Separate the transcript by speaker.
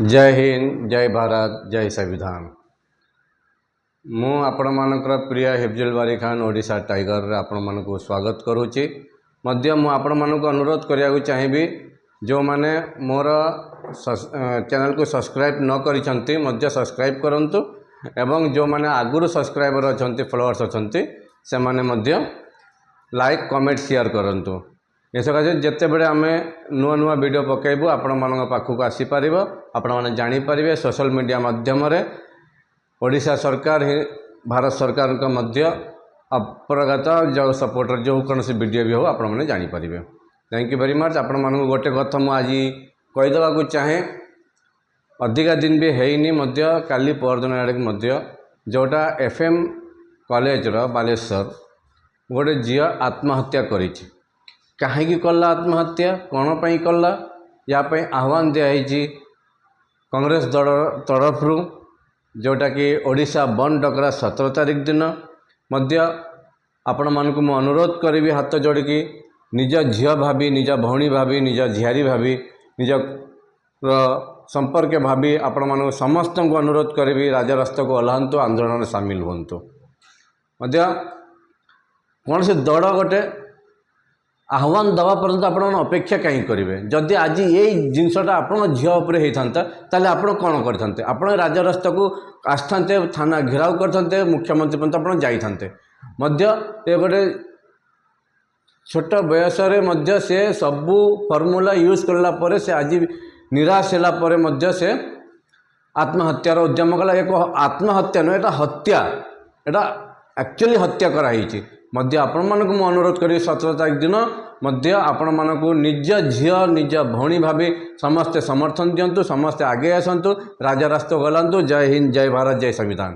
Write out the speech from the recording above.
Speaker 1: ଜୟ ହିନ୍ଦ, ଜୟ ଭାରତ, ଜୟ ସମ୍ବିଧାନ। ମୁଁ ଆପଣମାନଙ୍କର ପ୍ରିୟ ହିଫଜୁଲ ବାରି ଖାନ, ଓଡ଼ିଶା ଟାଇଗରରେ ଆପଣମାନଙ୍କୁ ସ୍ୱାଗତ କରୁଛି। ମଧ୍ୟ ମୁଁ ଆପଣମାନଙ୍କୁ ଅନୁରୋଧ କରିବାକୁ ଚାହିଁବି, ଯେଉଁମାନେ ମୋର ଚ୍ୟାନେଲକୁ ସବସ୍କ୍ରାଇବ୍ ନ କରିଛନ୍ତି, ମଧ୍ୟ ସବସ୍କ୍ରାଇବ୍ କରନ୍ତୁ ଏବଂ ଯେଉଁମାନେ ଆଗରୁ ସବସ୍କ୍ରାଇବର ଅଛନ୍ତି, ଫଲୋଅର୍ସ ଅଛନ୍ତି, ସେମାନେ ମଧ୍ୟ ଲାଇକ୍, କମେଣ୍ଟ, ସେୟାର କରନ୍ତୁ। ଏ ସକାଶେ ଯେତେବେଳେ ଆମେ ନୂଆ ନୂଆ ଭିଡ଼ିଓ ପକାଇବୁ, ଆପଣମାନଙ୍କ ପାଖକୁ ଆସିପାରିବ, ଆପଣମାନେ ଜାଣିପାରିବେ। ସୋସିଆଲ ମିଡ଼ିଆ ମାଧ୍ୟମରେ ଓଡ଼ିଶା ସରକାର ହିଁ ଭାରତ ସରକାରଙ୍କ ମଧ୍ୟ ଅପରଗତ ଯେଉଁ ସପୋର୍ଟର ଯେଉଁ କୌଣସି ଭିଡ଼ିଓ ବି ହେଉ, ଆପଣମାନେ ଜାଣିପାରିବେ। Thank you very much. ଆପଣମାନଙ୍କୁ ଗୋଟେ କଥା ମୁଁ ଆଜି କହିଦେବାକୁ ଚାହେଁ। ଅଧିକା ଦିନ ବି ହେଇନି ମଧ୍ୟ, କାଲି ପରଦିନ ଆଡ଼କୁ ମଧ୍ୟ, ଯେଉଁଟା ଏଫ୍ ଏମ୍ କଲେଜର ବାଲେଶ୍ୱର ଗୋଟେ ଝିଅ ଆତ୍ମହତ୍ୟା କରିଛି। କାହିଁକି କଲା ଆତ୍ମହତ୍ୟା? କ'ଣ ପାଇଁ କଲା? ୟା ପାଇଁ ଆହ୍ୱାନ ଦିଆହେଇଛି କଂଗ୍ରେସ ଦଳ ତରଫରୁ, ଯେଉଁଟାକି ଓଡ଼ିଶା ବନ୍ଦ ଡକରା 17 ତାରିଖ ଦିନ। ମଧ୍ୟ ଆପଣମାନଙ୍କୁ ମୁଁ ଅନୁରୋଧ କରିବି ହାତ ଯୋଡ଼ିକି, ନିଜ ଝିଅ ଭାବି, ନିଜ ଭଉଣୀ ଭାବି, ନିଜ ଝିଆରୀ ଭାବି, ନିଜର ସମ୍ପର୍କ ଭାବି ଆପଣମାନଙ୍କୁ ସମସ୍ତଙ୍କୁ ଅନୁରୋଧ କରିବି, ରାଜରାସ୍ତାକୁ ଓହ୍ଲାନ୍ତୁ, ଆନ୍ଦୋଳନରେ ସାମିଲ ହୁଅନ୍ତୁ। ମଧ୍ୟ କୌଣସି ଦଳ ଗୋଟେ ଆହ୍ୱାନ ଦେବା ପର୍ଯ୍ୟନ୍ତ ଆପଣମାନେ ଅପେକ୍ଷା କାହିଁକି କରିବେ? ଯଦି ଆଜି ଏଇ ଜିନିଷଟା ଆପଣଙ୍କ ଝିଅ ଉପରେ ହେଇଥାନ୍ତା, ତାହେଲେ ଆପଣ କ'ଣ କରିଥାନ୍ତେ? ଆପଣ ରାଜରାସ୍ତାକୁ ଆସିଥାନ୍ତେ, ଥାନା ଘେରାଉ କରିଥାନ୍ତେ, ମୁଖ୍ୟମନ୍ତ୍ରୀ ପର୍ଯ୍ୟନ୍ତ ଆପଣ ଯାଇଥାନ୍ତେ। ମଧ୍ୟ ଏ ଗୋଟେ ଛୋଟ ବୟସରେ ମଧ୍ୟ ସେ ସବୁ ଫର୍ମୁଲା ୟୁଜ୍ କଲା ପରେ, ସେ ଆଜି ନିରାଶ ହେଲା ପରେ ମଧ୍ୟ ସେ ଆତ୍ମହତ୍ୟାର ଉଦ୍ୟମ କଲା। ଏକ ଆତ୍ମହତ୍ୟା ନୁହେଁ, ଏଇଟା ହତ୍ୟା। ଏଇଟା ଆକ୍ଚୁଆଲି ହତ୍ୟା କରାହେଇଛି। ମଧ୍ୟ ଆପଣମାନଙ୍କୁ ମୁଁ ଅନୁରୋଧ କରିବି, 17 ତାରିଖ ଦିନ ମଧ୍ୟ ଆପଣମାନଙ୍କୁ ନିଜ ଝିଅ, ନିଜ ଭଉଣୀ ଭାବି ସମସ୍ତେ ସମର୍ଥନ ଦିଅନ୍ତୁ, ସମସ୍ତେ ଆଗେଇ ଆସନ୍ତୁ, ରାଜରାସ୍ତାକୁ ଓହ୍ଲାନ୍ତୁ। ଜୟ ହିନ୍ଦ, ଜୟ ଭାରତ, ଜୟ ସମ୍ବିଧାନ।